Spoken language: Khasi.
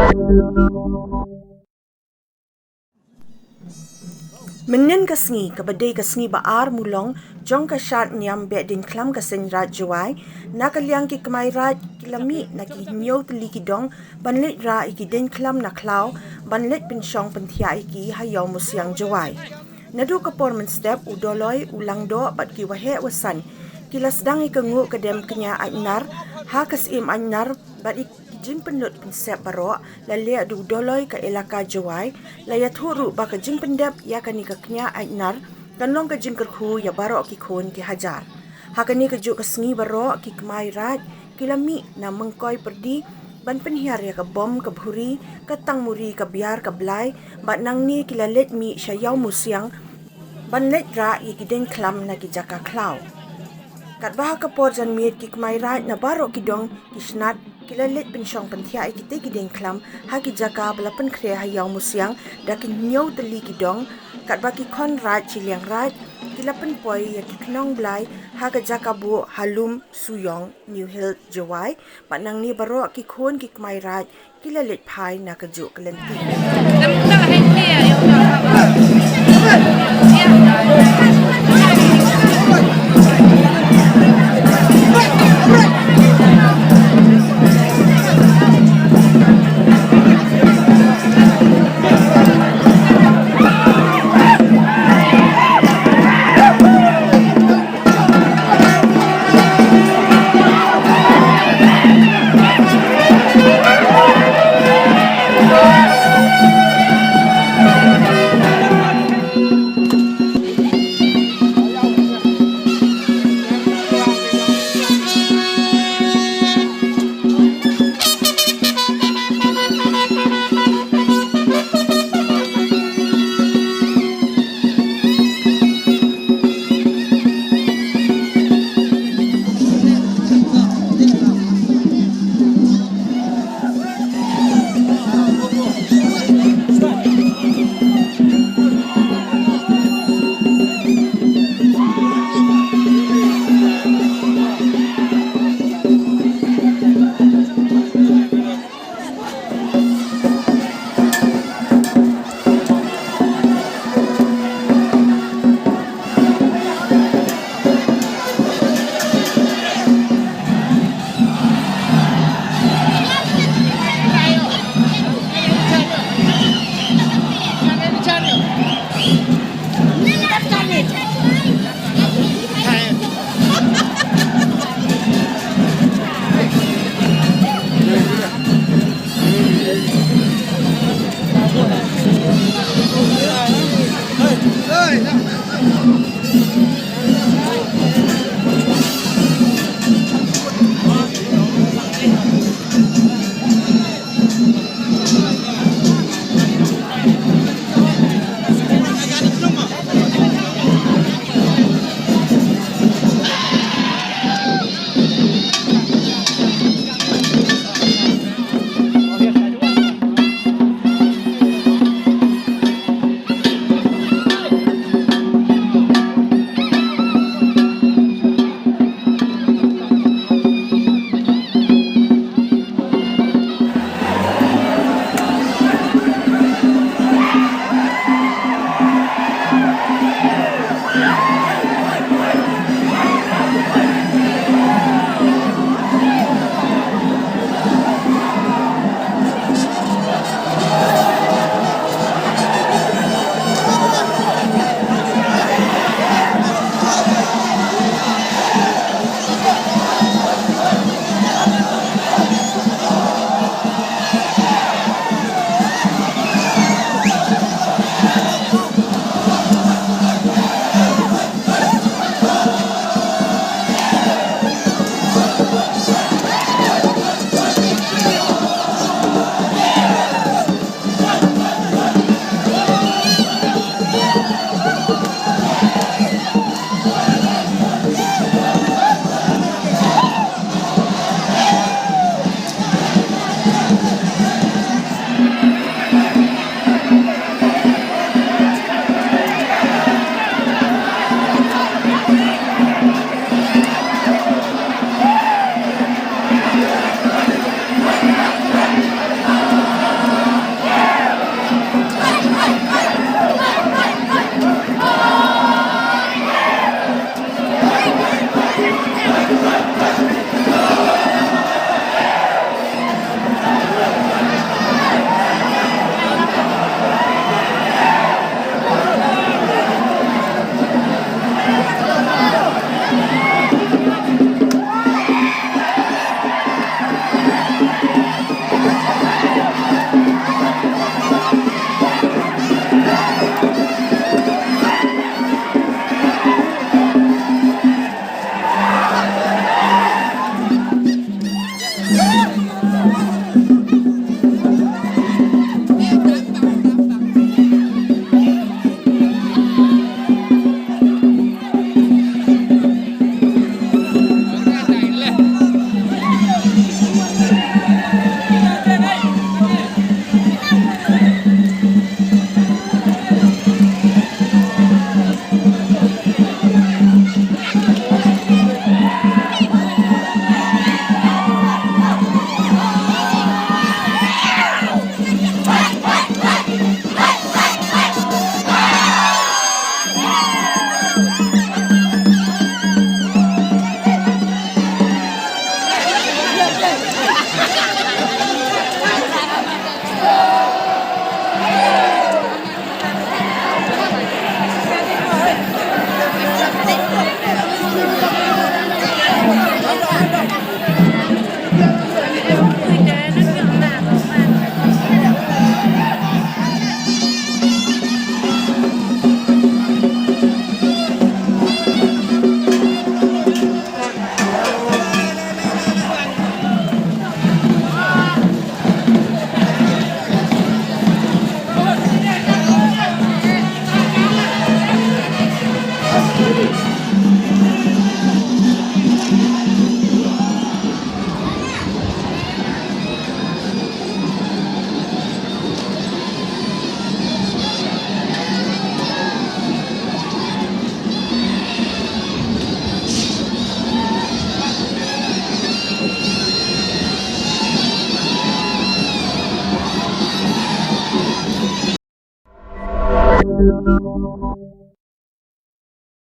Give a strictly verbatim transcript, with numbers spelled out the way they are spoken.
Mynnin ka sngi, kaba dei ka sngi ba ar mulong jong ka shad niam Behdeiñkhlam ka Seiñraij Jowai, na ka liang ki kmai raij ki la mih na ki hynñiew tylli ki dong ban leit rah ïa ki deiñkhlam na khlaw, ban leit pynshong pynthiah ïa ki ha Ïawmusiang Jowai. Naduh ka por mynstep, u Doloi, u Langdoh bad ki waheh wasan ki la sdang ïa ka nguh ka dem kñia Aitnar ha ka Syiem Aitnar, bad ïa ki jingpynlut pynsep baroh la leh da u Doloi ka Elaka Jowai. La ïathuh ruh ba ka jingpyndep ïa kane ka kñia Aitnar kan long ka jingkyrkhu ïa baroh ki khun ki hajar. Ha kane kajuh ka sngi baroh ki kmai raij ki la mih na Myngkoi Pyrdi ban pynhiar ïa ka bom, ka bhuri, ka tangmuri, ka biar, ka blai, bad nangne ki la leit mih sha Ïawmusiang ban leit rah ïa ki deiñkhlam na ki jaka khlaw. Katba ha ka por janmiet, ki kmai raij na baroh ki dong ki snat ki la leit pynshong pynthiah ïa kitei ki deiñkhlam ha ki jaka ba la pynkhreh ha Ïawmusiang da ki hynñiew tylli ki dong, katba ki khon raij shiliang raij ki la pynpoi ïa ki khnong blai ha ka jaka buh ha Lum Suyong, New Hill, Jowai, bad nangne baroh ki khun ki kmai raij ki la leit phai na kajuh ka lynti.